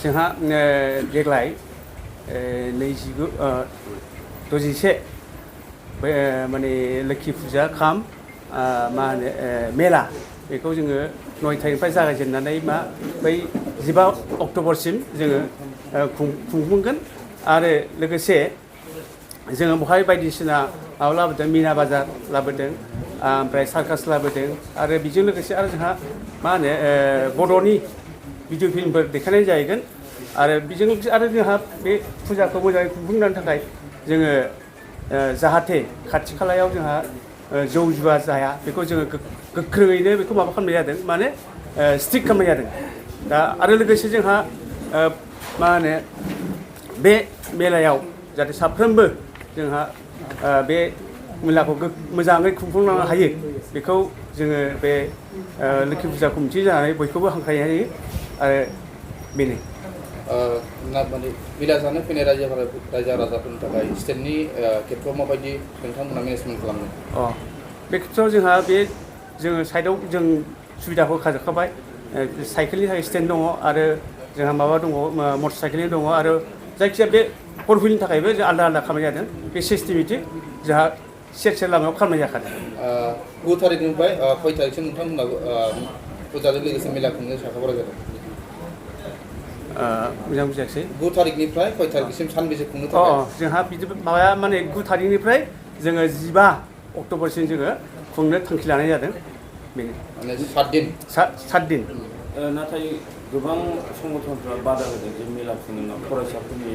जोंहा देग्लाय 61 माने लोक्षि फुजा खाम मा होनो मेला बेखौ जोङो 9 थारिखनिफ्राय जागायजेननानै बै 15 अक्ट'बरसिम जोङो खुंफुंगोन आरो लोगोसे जोङो बेवहाय बायदिसिना माबा लाबोदों मिना बाजार लाबोदों ओमफ्राय सार्कास लाबोदों आरो बेजों लोगोसे आरो जोंहा मा होनो बर'नि भिडिअ फिल्मफोर देखायनाय जाहैगोन आरो बेजों लोगोसे आरो जोंहा बे फुजाखौ मोजाङै खुंफुंनो थाखाय जोङो जाहाथे खाथि खालायाव जोंहा जौ जुवा जाया बेखौ जोङो गोख्रोङैनो बेखौ माबा खालामनाय जादों माने स्ट्रिक्ट खालामनाय जादों दा आरो लोगोसे जोंहा मा होनो बे मेलायाव जाहाथे साफ्रोमबो जोंहा बे मेलाखौ मोजाङै खुंफुंलांनो हायो बेखौ जोङो बे लोक्षि फुजा कमिटि जानानै बयखौबो हांख्रायनाय जायो आरो बेनो माने मेला जानो फैनाय रायजो राजाफोरनि थाखाय स्टेटनि खेथ्रआव माबायदि नोंथांमोना मेनेजमेन्ट खालामदों? बे खेथ्रआव जोंहा बे जोङो साइडआव जों सुबिदाखौ होखाजोबखाबाय साइकेलनि थाखाय स्टेन्ड दङ आरो जोंहा माबा दङ मटर साइकेलनि दङ आरो जायखिजाया बे फर हुइलनि थाखायबो जों आलादा आलादा खालामनाय जादों बे सिस्टेमेटिक जोंहा सेर लामायाव खालामनाय जाखादों 9 थारिखनिफ्राय खय थारिखसिम नोंथांमोना फुजाजों लोगोसे मेला खुंनो साखाफारा जादों? मोजां बुजियाखिसै 9 थारिखनिफ्राय खय थारिखसिम सानबेसे खुंनो थाखाय? जोंहा बिदि माबाया माने 9 थारिखनिफ्राय जोङो 15 अक्ट'बरसिम जोङो खुंनो थांखि लानाय जादों बेनो माने 7 दिन 7 दिन नाथाय गोबां संगठनफ्रा बादा होदों जे मेला खुंनायाव फरायसाफोरनि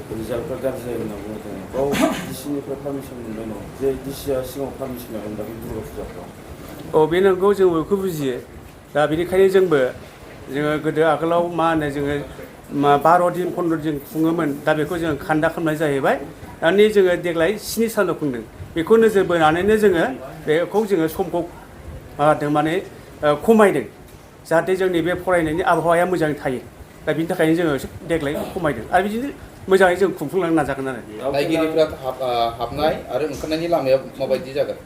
रिजाल्टफ्रा गाज्रि जायो होनना बुंदों बाव डिसिनिफ्राय पारमिसन मोनबाय दं जे डिसिआ सिगाङाव पारमिसन लागोन दा बे दुर्गा फुजाफ्राव बे नंगौ जों बेखौ बुजियो दा बेनिखायनो जोङो गोदो आगोलाव मा होनो जोङो 12 दिन 15 दिन खुङोमोन दा बेखौ जोङो खान्दा खालामनाय जाहैबाय दानि जोङो देग्लाय 7 सानल' खुंदों बेखौ नोजोर बोनानैनो जोङो बेखौ जोङो समखौ माबादों माने खमायदों जाहाथे जोंनि बे फरायनायनि आबहावाया मोजाङै थायो दा बिनि थाखायनो जोङो देग्लाय खमायदों आरो बिदिनो मोजाङै जों खुंफुंलांनो नाजागोन आरो नायगिरिफ्रा हाबनाय आरो ओंखारनायनि लामाया माबायदि जागोन?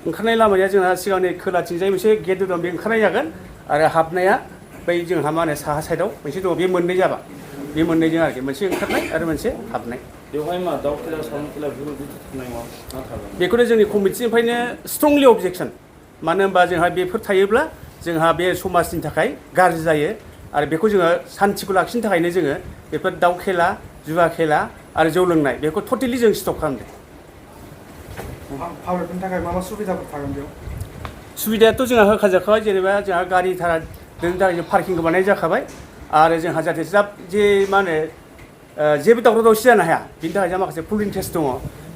ओंखारनाय लामाया जोंहा सिगांनि खोलाथिंजाय मोनसे गेट दं बे ओंखारनाय जागोन आरो हाबनाया बै जोंहा मा होनो साहा साइडआव मोनसे दङ बे मोननै जाबा बे मोननैजों आरोखि मोनसे ओंखारनाय आरो मोनसे हाबनाय बेवहाय मा दाउ खेला साउन्ड खेला बेफोरबायदि थानाय नङा बेखौनो जोंनि कमिटिनिफ्रायनो स्ट्रंलि अबजेक्सन मानो होनबा जोंहा बेफोर थायोब्ला जोंहा बे समाजनि थाखाय गाज्रि जायो आरो बेखौ जोङो सान्थिखौ लाखिनो थाखायनो जोङो बेफोर दाउ खेला जुवा खेला आरो जौ लोंनाय बेखौ टटेलि जों स्टप खालामदों भारतनि थाखाय मा सुबिदाफोर थागोन बेयाव? सुबिदायाथ' जोंहा होखाजाखाबाय जेनेबा जोंहा गारि भारा दोननो थाखाय जों पार्किंखौ बानायनाय जाखाबाय आरो जोंहा जाहाथे जे मा होनो जेबो दावराव दावसि जानो हाया बिनि थाखाय जोंहा माखासे पुलिं टेस्ट दङ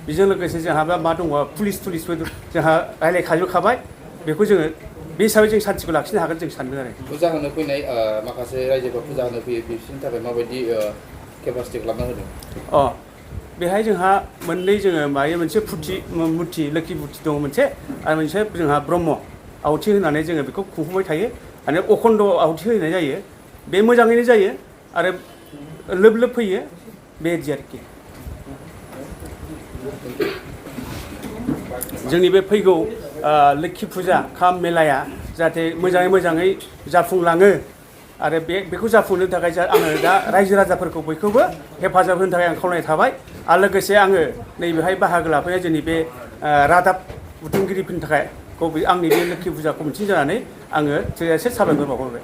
बेजों लोगोसे जोंहा मा दङ पुलिसबो जोंहा रायज्लायखाजोबखाबाय बेखौ जोङो बे हिसाबै जों सान्थिखौ लाखिनो हागोन जों सानदों आरो फुजा होनो फैनाय माखासे रायजोफोर फुजा होनो फैयो बिसोरनि थाखाय माबायदि केपासिटि खालामना होदों? बेहाय जोंहा मोननै जोङो मोनसे मुरथि लोक्षि मुरथि दङ मोनसे आरो मोनसे जोंहा ब्रह्म आहुथि होनानै जोङो बेखौ खुंफुंबाय थायो आरो अखन्द आहुथि होनाय जायो बे मोजाङैनो जायो आरो लोब लोब फैयो बेबायदि आरोखि जोंनि बे फैगौ लोक्षि फुजा खाम मेलाया जाहाथे मोजाङै जाफुंलाङो आरो बेखौ जाफुंनो थाखाय आङो दा रायजो राजाफोरखौ बयखौबो हेफाजाब होनो थाखाय आं खावलायनाय थाबाय आरो लोगोसे आङो नैबेहाय बाहागो लाफैनाय जोंनि बे रादाब बुथुमगिरिफोरनि थाखाय आंनि बे लोक्षि फुजा कमिटि जानानै आङो थोजासे साबायखर बावहरबाय